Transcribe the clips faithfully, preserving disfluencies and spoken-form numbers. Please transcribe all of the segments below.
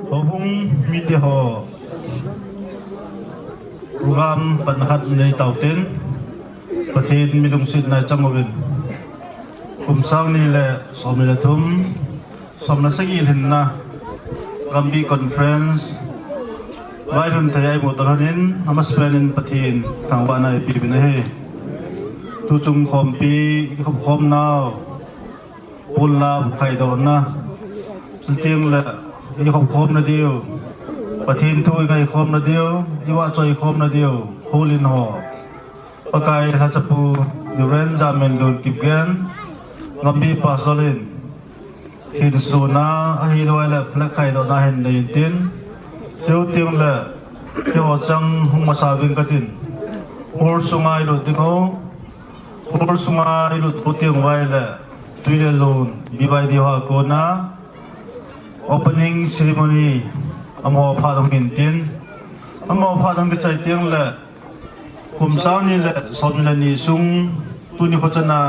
Houbung mite ho, program pan khat nei tau tin, Pathen mi lungsetna chang uvin. Kum sang ni le som ni le thum, som le sagi lhinna Gambih Conference vailhun thei a imu tah lhonin, amasapen in Pathen thangvahna ipe uvin ahi. Tuchung khompi ikhop khomnau ponlap khaidohna, chuteng le ikhop khomna diu, Pathen thu ingai khomna diu, ivahchoi khomna diu, kholin ho, Pakai lhachapu Reverend Jaminlun Kipgen, Gambih Pastor in, thin suna ahilou le flag khaidohna hin nei intin, chuteng le keiho chang hung masa uving katin, hall sunga ilut ding ho, hall sunga ilut u teng uva le tui le lung B Y D ho a kona opening ceremony amaho phat hung intin, amaho phat hung kichai teng le kum sang ni le som ni le ni sung tuni kho chana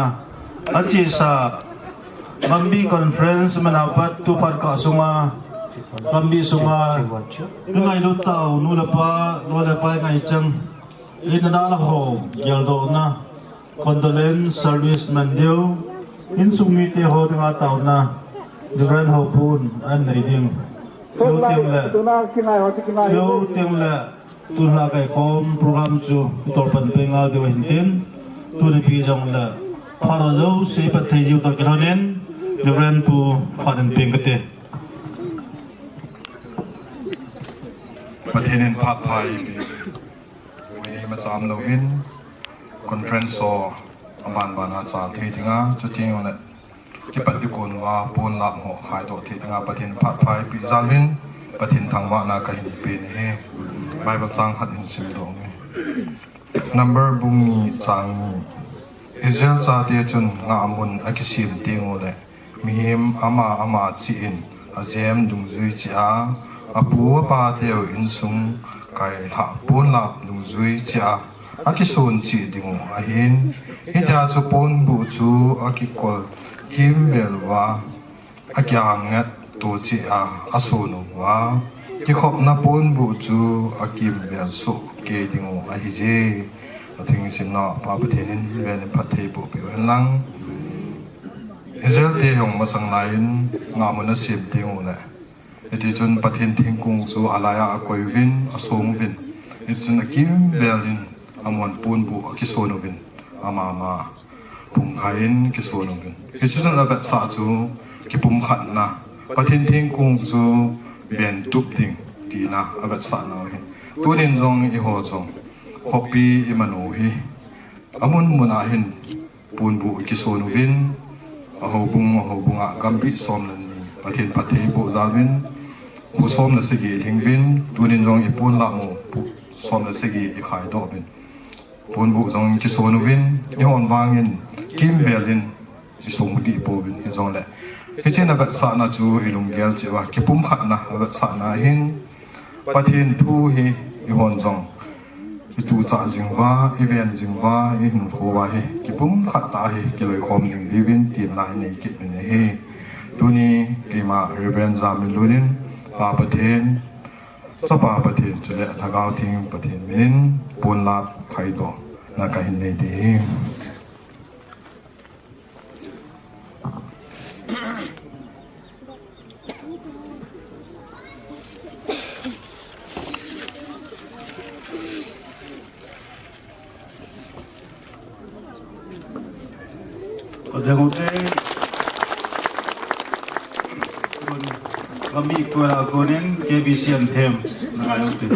achesa Gambih Conference mana pat tu phat kah sunga Gambih sunga ingailut tau nu le pa, loi le pai ngaichang, in a dalha ho geldohna, condolence service man diu, insung mite ho dinga taona, Reverend Hopun anei ding. Chuteng le, chuteng le, tunlha kaikhom program chu itolpan peng ngal diu ahin tin, tuni pi jong le, phat ho jouse phatthei diu toh kilhonin, Reverend pu phat in peng kate. Pathen in phat pha ipi, ui macham louvin, conference ho aban ban a chal thei dinga, chuteng le kipat ding kon uva ponlap ho khaidoh thei dinga Pathen phat pha ipi jal uvin, Pathen thangvahna kahin pen ahi. Bible chang khat hin simdoh inge. Number bung ni chang ni. Israel chate chun ngahmun akisem teng ule, mihem ama ama cheh in ajem dungjui cheh a, apu apa teu insung kailhah ponlap dungjui cheh a, akison cheh ding u ahin. Hitia chu ponbuh chu akikol kimvel uva, akihanget to cheh a, ason uva, kikhopna ponbuh chu akimvel soh kei ding u ahije. Atheng simna Pa Pathen in ven in phatthei boh peh u hen lang. Israel te jong masang lai in ngahmun asem teng ule, hiti chun Pathen thingkong chu alai a akoi uvin, asong uvin. Hiti chun akimvel in amon ponbuh akison uvin, ama ama phungkhai in kison uvin. Hiti chun avetsah chu kipumkhatna, Pathen thingkong chu ven tup ding tina avetsahna u ahi. Tunin jong eiho jong khopi imanu hi amun mun a hin ponbuh kison uvin, ahoubung ahoubung a gambih som le ni Pathen phatthei boh jal uvin, kho som le sagi lhing uvin, tunin jong iponlap u pu som le sagi ikhaidoh uvin, ponbuh jong kison uvin, eihon vangin kimvel in isong dih pouvin, hijongle hiche avetsahna chu ilunggel cheh uva kipumkhatna avetsahna ahin, Pathen thu hi eihon jong ituchah jing uva, iven jing uva, ihinkho uva hi kipumkhat tah a hi kiloikhom jing diuvin temna inei kit uvin ahi. Tuni keima Reverend Jaminlun in Pa Pathen Chapa Pathen chule Lhagao Theng Pathen minin ponlap khaidohna kahin nei ding ahi. Adang ute. Kami kuala konin K B C anthem. Nangai ute.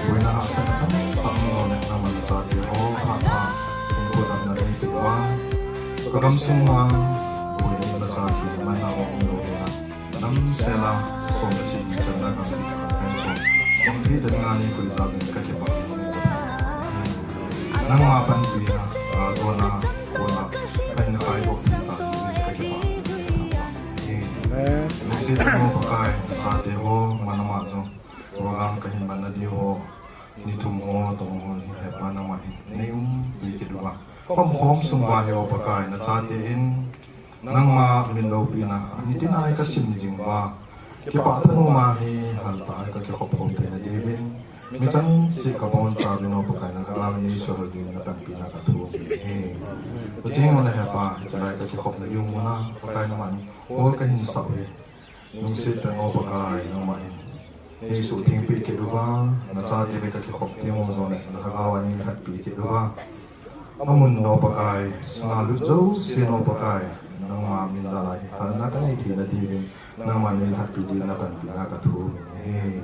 Boina hahsatna tamtah um lou le, nangman nachate ho, phatah, hung kudamna neipeh uva, ka gamsung uva, boina in nachate man a um lou le, namsela, som le sagi channa gam, som, som thi dan nga ni koi jal in ka kipah. Nangma panpina, a, dona, kona, kahin khaidoh thei tah in ka kipah. Amen. Lungset tah Pakai, nachate ho, man a man jong. Program kahin manna diu ho, ni thum ho, tong ho, ni hepa nangma hin nei umpi kit uva. Khom khom sung uva hi O Pakai, nachate in, nangma min loupina, nitin a hi kasim jing uva. Kipah tah in nangma hi, hal tah a hi kakikhop khom theina diuvin. Mi chan cheh kabonchauvin O Pakai, nangma min neisuhel diuvin napanpina kathum ahi. Pathen o le hepa, hichelai kakikhopna diu muna, Pakai nangma hin, hol kahin sah uve. Lungset tah O Pakai, nangma hin neisuhtheng peh kit uva, nachate le kakikhop teng u jongle, nalhagao a neilhatpi kit uva. Amun O Pakai, sunga lut jousen O Pakai, nangma min jal'a hi halna kanei theina diuvin, nangma neilhatpi diuvin napanpina kathum ahi.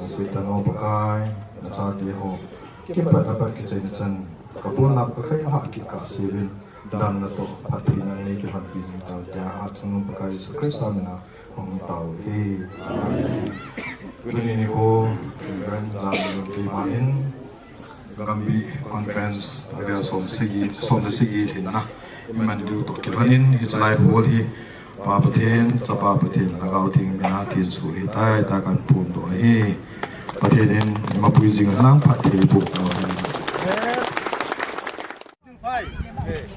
Lungset tah O Pakai, nachate ho, kipatna pat kichaina chan, kaponlap kakhai hah kit kahseuvin, damna toh phattheina nei kilhonpi jing tauhen tia, Chungnung Pakai Jesu Christa mina hung tao uve. Amen. Tuni nikho, Reverend Jan Lun keima in, Gambih Conference, avel som sagi, som le sagi lhinna iman diu toh kilhonin, hichelai hall hi, Pa Pathen, Chapa Pathen, Lhagao Theng mina thensuh ahitai tia kahin phondoh ahi. Pathen in eimapui jing henlang, phatthei boh tauhen.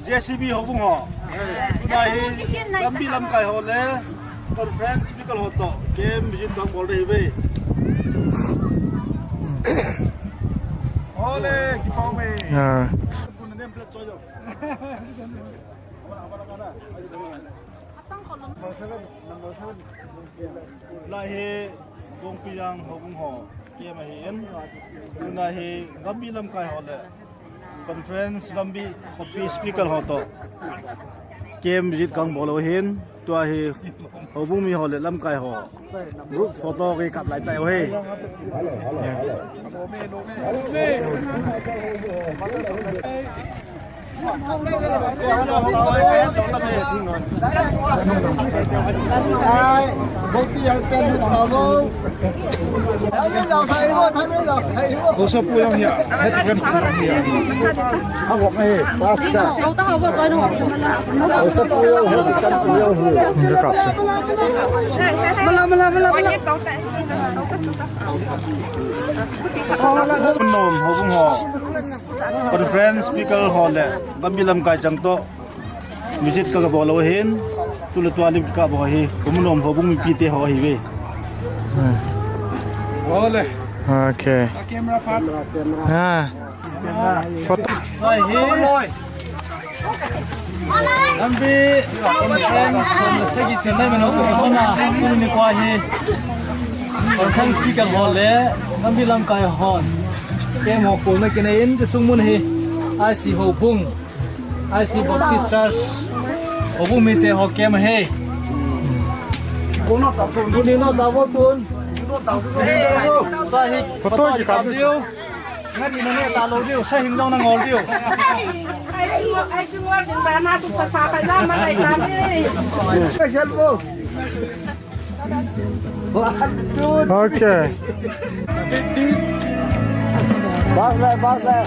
J C B houbung ho. Tuna hi lampi lamkai ho le conference speaker ho toh camp visit toh bol ding ahiuve. Ole, kipah ume. Ah. Number seven, number seven. Lai hi Jongpijang houbung ho. Camp ahin, tuna hi gambi lamkai ho le conference gambi copy speaker ho toh camp visit kabol u ahin, tua hi houbung mi ho le lamkai ho group photo kikap lai tai uve. Nom houbung ho. Conference speaker ho le gambi lamkai chang toh visit kabol u ahin, tule tua lim kabol hi Khumunom houbung mipite ho ahiuve. Ole. Okay. Camera part. Ah. Photo. Gambi conference na sagi chenna meno ko na ni ko hi. Conference speaker ho le gambi lamkai ho. Camp ho ko na kinei in, chesung mun hi I C houbung, I C Baptist Church houbung mite ho camp ahi. Tuni no tabo tun. Photo kikap diu. Ngari na ne ta lou diu, sa hing jong na ngol diu. Special mo. Okay. Bas le, bas le.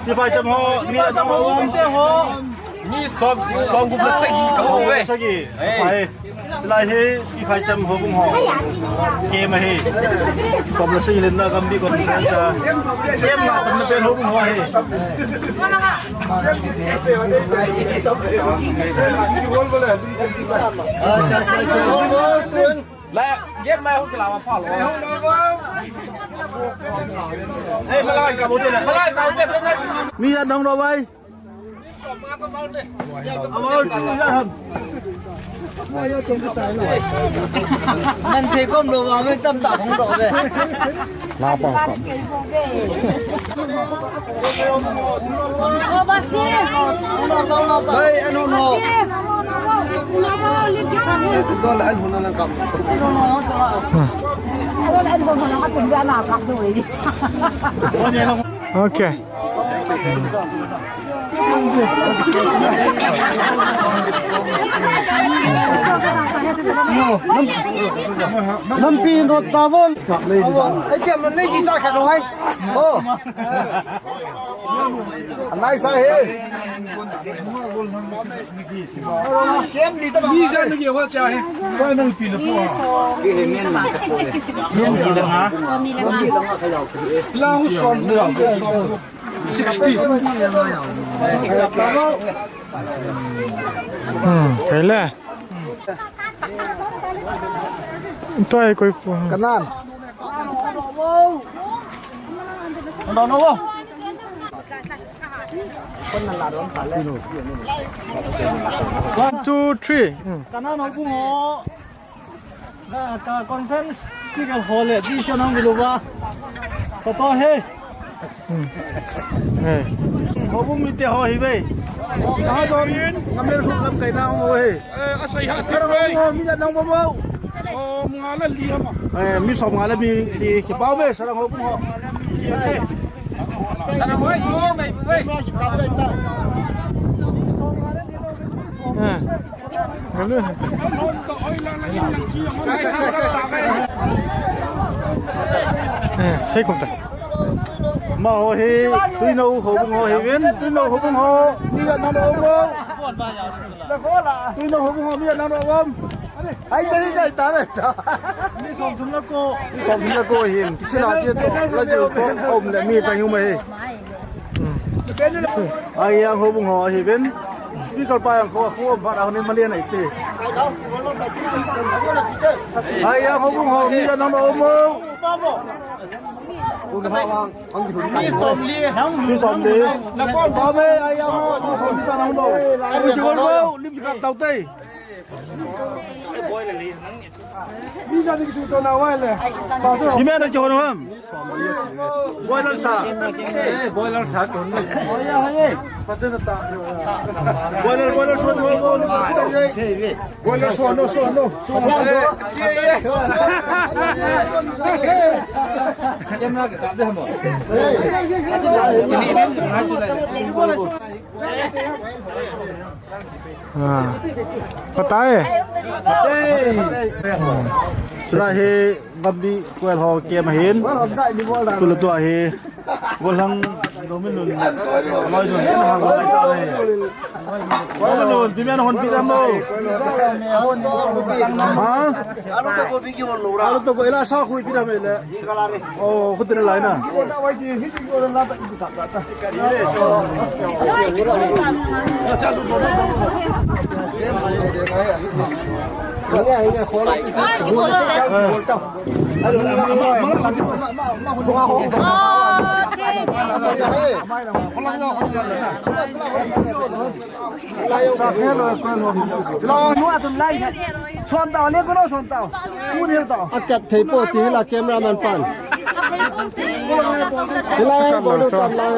Ti phaicham ho, mi la cham ho, um. Mi som, som gup le sagi ka ho ve. Sagi. Ei. Phai. Lai hi, ti phaicham houbung ho. Camp ahi. Som le sagi lenna gambi conference a. Camp na tam na pen houbung ho ahi. La, game mai ho kila ma pha lo. Ei, malai ka bote na. Malai ka bote na. Mi ya nang ro bai. Amau tu ya ham. Man thei kom lo wa me tam ta hong ro be. La pa ka. Okay. Nampi not tawon. Ai, kiam nei ki sa khat lo hai. Oh. Anai sa he. Kem ni ta ba. Ni sa ni ki wa cha he. Ba nang pi na po. Ki he men man ta po. Ni la nga. Ni la nga. La hu som, la hu som. Sixty. Hmm, kei le. Toi koi ko. Kanan. One, two, three. Hmm. Kanan ho ko. Ka, ka conference speaker ho le, G C nang biluwa. Papa he. Hmm. Hey. Houbung mite ho hi ve. Ka don, ngamel hu kam kai na ho he. Eh, asai ha. Kara ho ho mi ja nang bo mo. Som nga le li ha ma. Eh, mi som nga le mi li ki pau me, sarang houbung ho. Sarang ho, i mai bu ve. Eh. Eh, sei kum ta. Amaho hi Tuinou houbung ho ahiuvin, Tuinou houbung ho mi khat nang um o. Tuinou houbung ho mi khat nang um. Ai, chai, chai, ta le ta. Mi somthum le ko. Mi somthum le ko hin. Kisila che to. La jil ko. Om le mi chang um ahi. Aiyang houbung ho ahiuvin. Speaker pa jong kho, kho um phat a hung in malen ahi te. Aiyang houbung ho mi khat nang um o. Mi somli. Mi somli. Ba me, aiyang ho, mi somli ta nang um o. Lim khat tau te. Iman na kihon ham? Boiler sa. Boiler sa. Boiler, boiler sa. Boiler sa, no, sa, no. Ah. Patai. Sila hi Gambi Koel ho kem ahin. Tule tua hi. Gollhang Domin nun. Loi nun. Domin nun. Pimen hon pi dam mo. Ha? Alu to ko ila sa khui pi dam le. Oh, khut na lai na. Lo, nu atun lai. Son tao, le ko lo son tao. Ku ne tao. Akat thei po ti la cameraman pan. Hilai bol tam lai.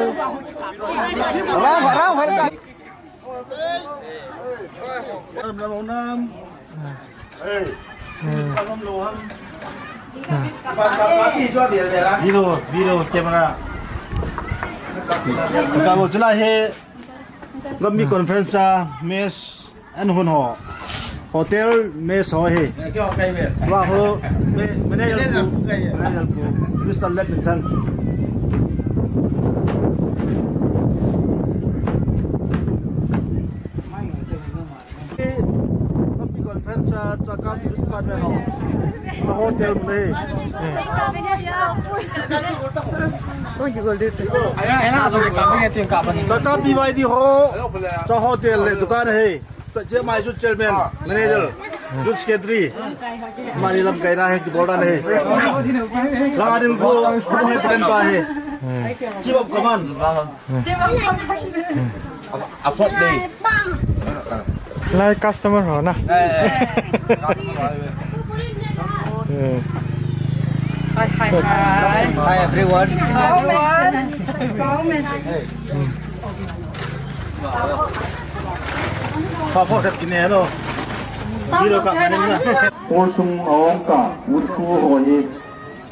Rau, rau, rau. Video, video camera. Ka bo chula he. Gambi conference a mess. An hun ho. Hotel mess ho hi. Wa ho, me, manager pu, manager pu, Mister Let Min Thang. Gambi conference a, chakam department ho. Sa hotel muna hi. Chakam B Y D ho. Sa hotel le dukan hi. Jemai youth chairman, manager, youth secretary. Mani lamkai na hi, kibol na hi. Langa ding ko, ko he kan pa hi. Chief of command. Apot dei. Lai customer ho na. Hi, hi, hi. Hi, everyone. Papa khat kine lo. Video ka manin na. Hall sung a ong ka, Wuthu ho hi.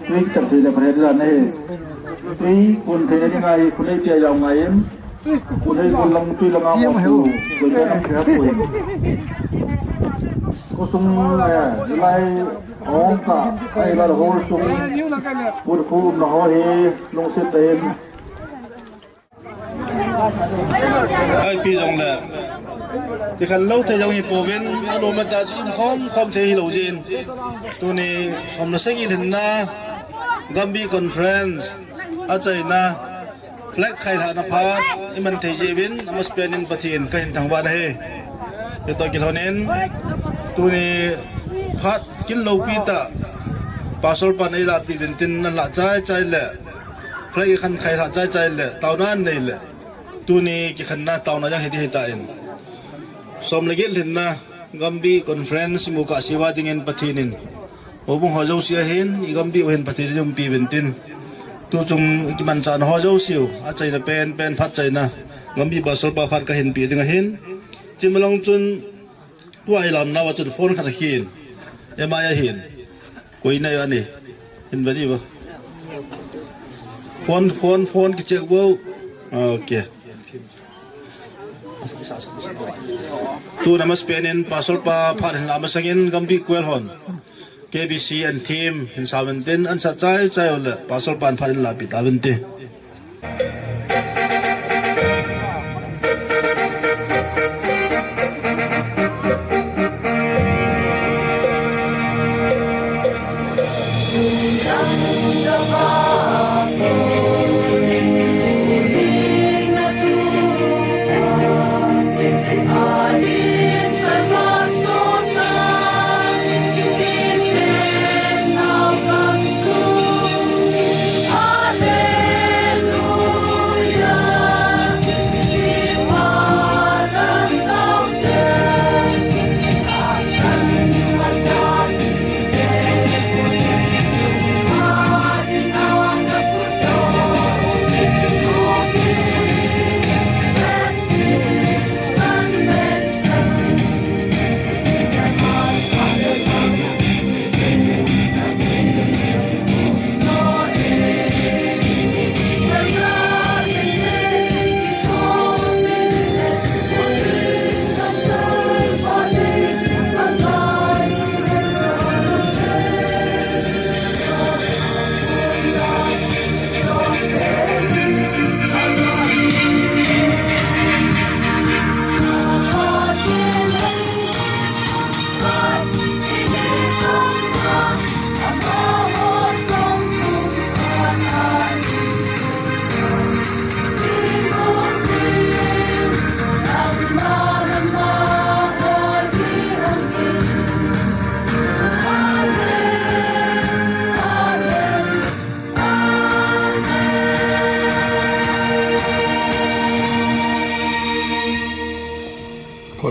Tui kichap thei le pha het dan ahi. Tui kun theina dinga hi, khulei pia jao ngai in. Khulei kun lang tui lang a mo tu. Khulei lang pia poi. Khosung, eh, lai ong ka, ai la hall sung. Wuthu umna ho hi, lungset tah in. Ai, pi jong le. Ti khan lo thei jong hi pouvin, a lo mata chu um khom khom thei hi lo jin. Tuni som le sagi lhinna Gambi Conference a chaina flag khailhahna phat i man thei jeh uvin, a masapen in Pathen ka hin thangvah na hi. Hitoh kilhon in, tuni phat kin lopi tah, Pastor pan ei lahpeh uvin tin nan lah chai chai le. Flag i khan khailhah chai chai le, taona nei le. Tuni kikhenna taona jong hiti hita in. Som le get lhinna Gambi Conference i mu kah siuva dingin Pathen in. Houbung ho jouse a hin, i Gambi u hin Pathen in umpi uvin tin. Tu chung i kimanchahna ho jouse u, a chaina pen, pen phat chaina. Gambi Pastor pa phat ka hin pe ding ahin. Chim along chun, tua i lam nau a chun phone khat a hin. M I a hin. Koi na yo ani. In bari bo. Phone, phone, phone ki check bo. Okay. Tuna masapen in Pastor pa phat hin la masang in Gambi Koel hon. K B C and team hin sa uvin tin an sa chai chai u le Pastor pan phat hin la pe ta uvin ti.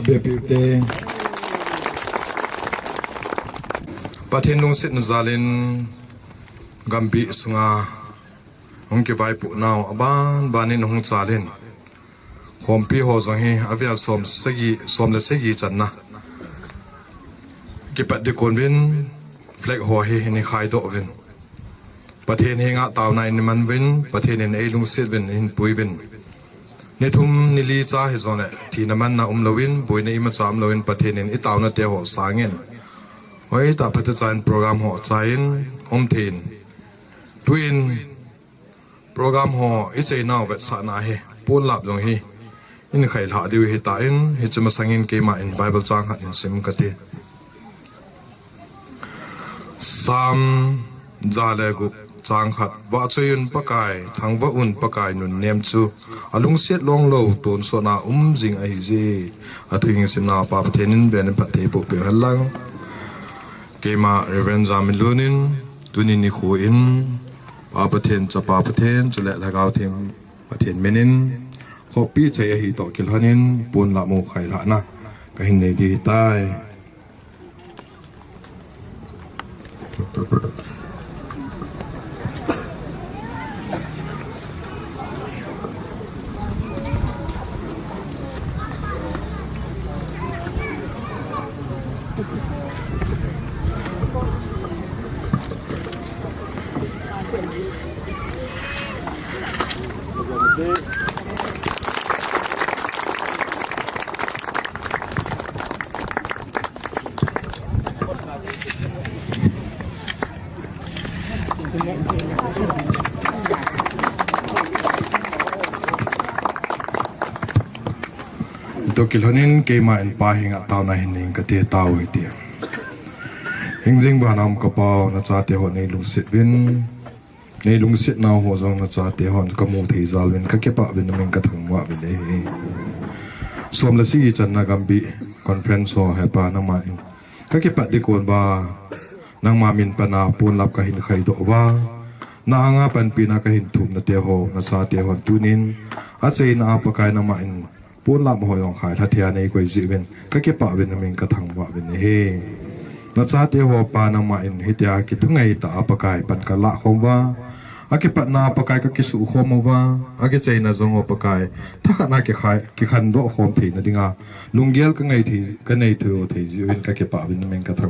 Pepiu te. Pathen lungsetna jalin gampi sunga hung kivaipoh nau aban banin hung chalin, khompi ho jong hi avel som sagi, som le sagi channa kipat ding kon uvin, flag ho hi hin khaidoh uvin, Pathen henga taona in man uvin, Pathen in eilungset uvin, hin pui uvin. Ni thum ni li cha hijongle thina manna umlouvin, boina imacha umlouvin, Pathen in itaona te ho sangin, hoitah phatechan program ho chain um thei in, tuin program ho icheinau vetsahna hi ponlap jong hi in khailhah diu hitan, hiche masangin keiman Bible chang khat hin sim kate. Sam ja le gup chang khat. Vahchoiyun Pakai, thangvah un Pakai nunnem chu, alungset longlou tonsotna um jing ahije. Athu hing simna Pa Pathen in ven in phatthei boh peh hen lang. Keima Reverend Jaminlun in tuni nikho in Pa Pathen, Chapa Pathen, chule Lhagao Theng Pathen min in, khopi chai ahi toh kilhonin ponlap mu khailhahna kahin nei ding ahitai. Toh kilhonin keiman Pa henga taona hin nei kate, tao hite. Hingjing vana um ka Pau, nachate ho neilungset uvin, neilungsetnau ho jong nachate hon kamu thei jal uvin kakipah uvin, namin kathangvah uvin ahi. Som le sagi channa gampi conference ho hi Pa nangman kakipat ding kon uva, nangma min pana ponlap kahin khaidoh uva, na anga panpina kahin thumna te ho, nachate hon tunin acheina a Pakai nangman ponlap ho jong khailha thei a neikoi jeh uvin kakipah uvin, namin kathangvah uvin ahi. Nachate ho Pa nangman hitia kithungai tah a Pakai pan kalah khom uva, akipatna a Pakai kakisuh khom uva, akicheina jong ho Pakai thakhatna kikhai, kikhandoh khom theina dinga lunggel kanei thei, kanei thei jeh uvin kakipah uvin, namin kathang